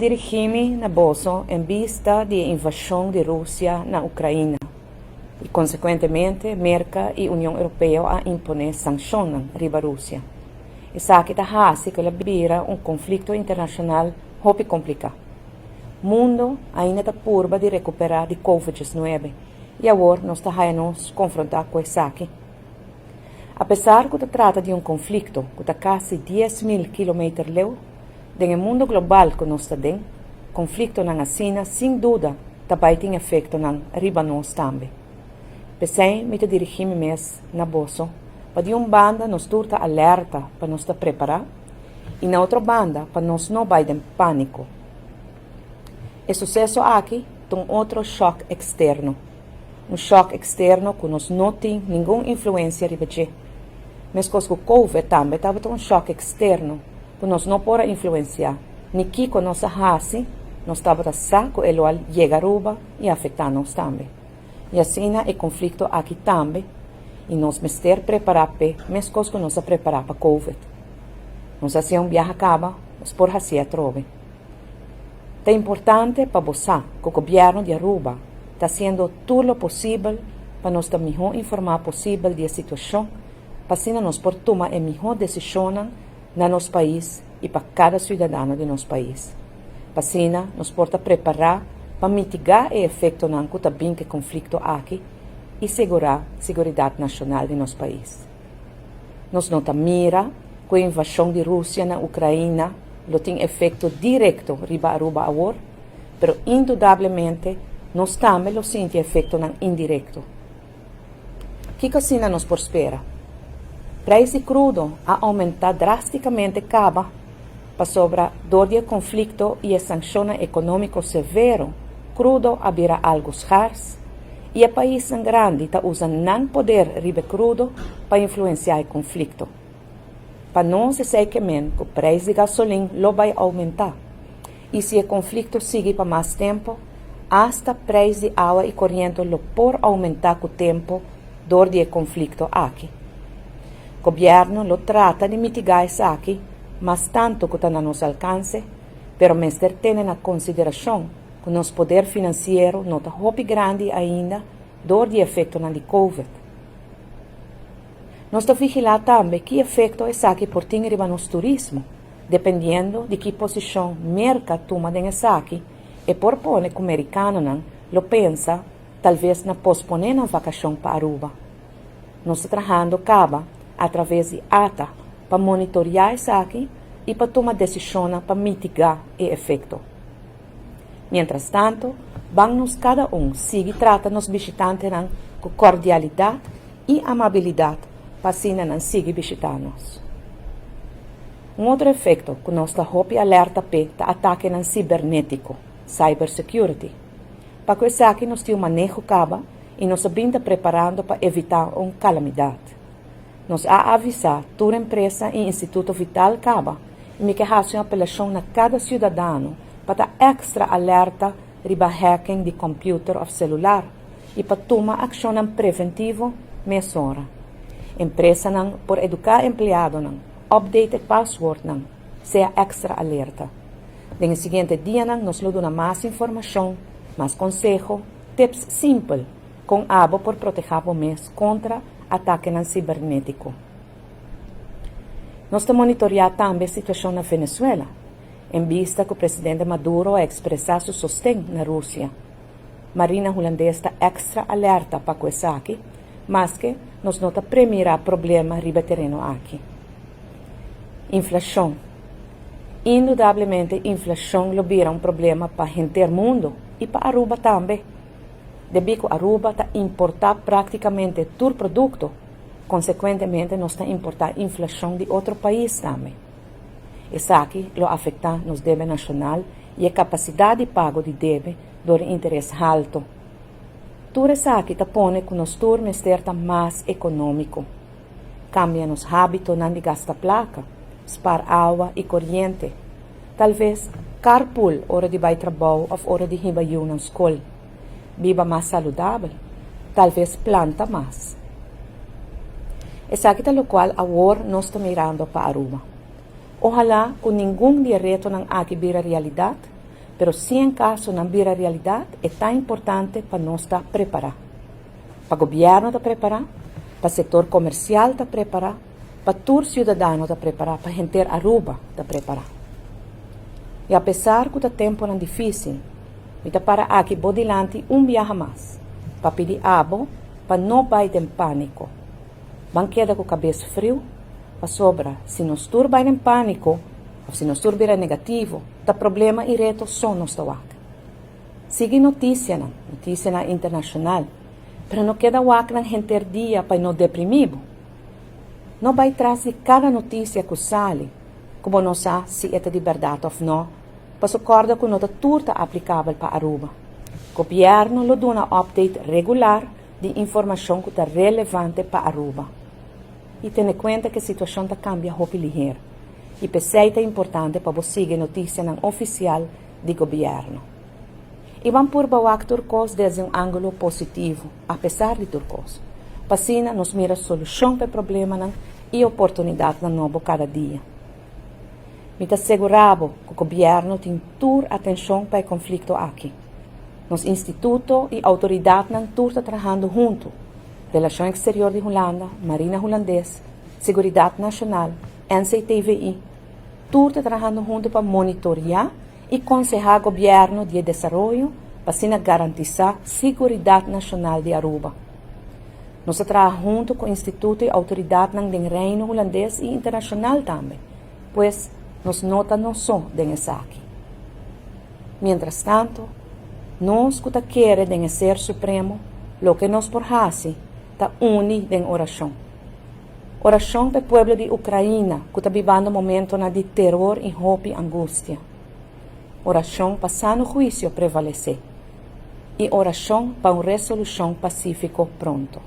dirigí mi na boso en bista di e invashon di Rusia na Ukraina i konsekuentemente Merka i Union Europeo a imponé sankshonnan riba Rusia. Esaki ta hasi ku el a bira un konflikto internashonal hopi kompliká. Mundo ainda ta purba di rekuperá di Covid 19 i awor nos ta haya nos konfrontá ku esaki. Apesar ku ta trata di un konflikto ku ta kasi 10,000 kilometer leu, den e mundo global ku nos ta den, konfliktonan asina sin duda ta bai tin efektonan riba nos tambe. P'esei mi ta dirigí mi mes na boso pa di un banda nos tur ta alerta pa nos ta prepará i na otro banda pa nos no bai den pániko. E suseso aki ta un otro shòk eksterno. Un shòk eksterno ku nos no tin ningun influensia riba dje. Meskos ku Covid tambe tabata un shòk eksterno ku nos no por a influensiá, ni kiko nos a hasi, nos tabata sa ku e lo a yega Aruba i afektá nos tambe. I asina e konflikto aki tambe, i nos mester prepará p'e meskos ku nos a prepará pa Covid. Nos a hasié un biaha kaba, nos por hasié atrobe. Ta importante pa bo sa ku gobièrnu di Aruba ta hasiendo tur lo posibel pa nos ta mihó informá posibel di e situashon pa asina nos por tuma e mihó desishonnan na nos pais i pa kada siudadano di nos pais. Pa asina nos por ta prepará pa mitigá e efektonan ku ta bin ku e konflikto aki i segurá siguridat nashonal di nos pais. Nos no ta mira ku e invashon di Rusia na Ukraina lo tin efekto direkto riba Aruba awor, pero indudablemente nos tambe lo sinti efektonan indirekto. Kiko asina nos por spera? Prijs di krudo a oumentá drástikamente kaba pasobra dor di e konflikto i e sankshonnan ekonómiko severo, krudo a bira algu skars i e paisnan grandi ta usa nan poder riba e krudo pa influensiá e konflikto. Pa nos esei ke men ku prijs di gasolin lo bai oumentá i si e konflikto sigui pa mas tempu, asta prijs di awa i koriente lo por oumentá ku tempu dor di e konflikto aki. Gobièrnu lo trata di mitigá esaki mas tantu ku ta na nos alkanse, pero mester tene na konsiderashon ku nos poder finansiero no ta hopi grandi ainda dor di efektonan di Covid. Nos ta vigilá tambe ki efekto esaki por tin riba nos turismo. Dependiendo di ki posishon Merka tuma den esaki, e por pone ku merikanonan lo pensa talves na posponé nan vakashon pa Aruba. Nos ta trahando kaba atraves di ata pa monitoriá esaki i pa tuma desishonnan pa mitigá e efekto. Mientras tanto, ban nos kada un sigui trata nos bishitantenan ku kordialidat i amabilidat pa asina nan sigui bishitá nos. Un otro efekto ku nos ta hopi alerta p'e ta atakenan sibernétiko, cybersecurity. Pa ku esaki nos tin un maneho kaba i nos a bin ta preparando pa evitá un kalamidat. Nos a avisá tur empresa i instituto vital kaba i mi ke hasi un apelashon na kada siudadano pa ta èkstra alerta riba hacking di kòmpiuter òf selular i pa tuma akshonnan preventivo mesora. Empresanan por eduká empleadonan, update e paswoordnan, sea èkstra alerta. Den e siguiente dianan nos lo duna mas informashon, mas konseho, tips simpel kon abo por protehá bo mes kontra atakenan sibernétiko. Nos ta monitoriá tambe e situashon na Venezuela, en bista ku presidente Maduro a ekspresá su sosten na Rusia. Marina Hulandes ta èkstra alerta pa ku esaki, maske nos no ta premirá problema riba e tereno aki. Inflashon. Indudablemente inflashon lo bira un problema pa henter mundu i pa Aruba tambe. Debí ku Aruba ta importá práktikamente tur produkto, konsekuentemente nos ta importá inflashon di otro pais tambe. Esaki lo afektá nos debe nashonal i e kapasidat di pago di debe dor di interes haltu. Tur esaki ta pone ku nos tur mester ta mas ekonómiko. Kambia nos hábitonan di gasta plaka, spar awa i koriente. Talves carpool ora di bai trabou òf ora di hiba yunan skol. Biba mas saludabel. Talves planta mas. Esaki ta lokual awor nos ta mirando pa Aruba. Ohalá ku ningun di e retonan aki bira realidat. Pero si en caso nan bira realidad, e ta importante pa nos ta prepara. Pa gobierno ta prepara, pa sector comercial ta prepara, pa tur ciudadano ta prepara, pa henter Aruba ta prepara. Y apesar cu ta temponan dificil, mi ta para aki bo dilanti un biaha mas, pa pidi abo pa no bay den panico. Ban keda cu cabes friu, pasobra si nos tur bay den panico, of si nos tur bira negativo, ta problema y reto so nos ta wak. Sigui noticianan, noticianan internacional, pero no keda wak nan henter dia pa no deprimi bo. No bay tras di cada noticia cu sali, cu bo no sa si e ta di berdad of no, paso corda cu no ta tur ta aplicabel pa Aruba. Gobierno lo duna update regular di informacion cu ta relevante pa Aruba. Y tene cuenta cu e situacion ta cambia hopi liher. Y p'esey ta importante pa bo sigui noticianan oficial di gobierno. Y ban purba wak tur cos desde un angulo positivo, apesar di tur cos. P'asina nos mira solucion pa e problemanan y oportunidadnan nobo cada dia. Mi ta segura bo cu gobierno tin tur atencion pa e conflicto aki. Nos instituto y autoridadnan tur ta trahando hunto, Relacion Exterior di Hulanda, Marina Hulandes, Seguridad Nacional, NCTVI, tur ta trahando hunto pa monitorea y conseha gobierno di e desaroyo p'asina garantisa siguridad nacional di Aruba. Nos ta traha hunto cu instituto y autoridadnan den Reino Hulandes y internacional tambe, pues nos no ta nos so den esaki. Mientras tanto, nos cu ta kere den e Ser Supremo, loke nos por haci ta uni den oracion. Oracion p'e pueblo di Ucraina cu ta bibando momentonan di teror y hopi angustia. Oracion pa sano huicio prevalece. Y oracion pa un resolucion pacifico pronto.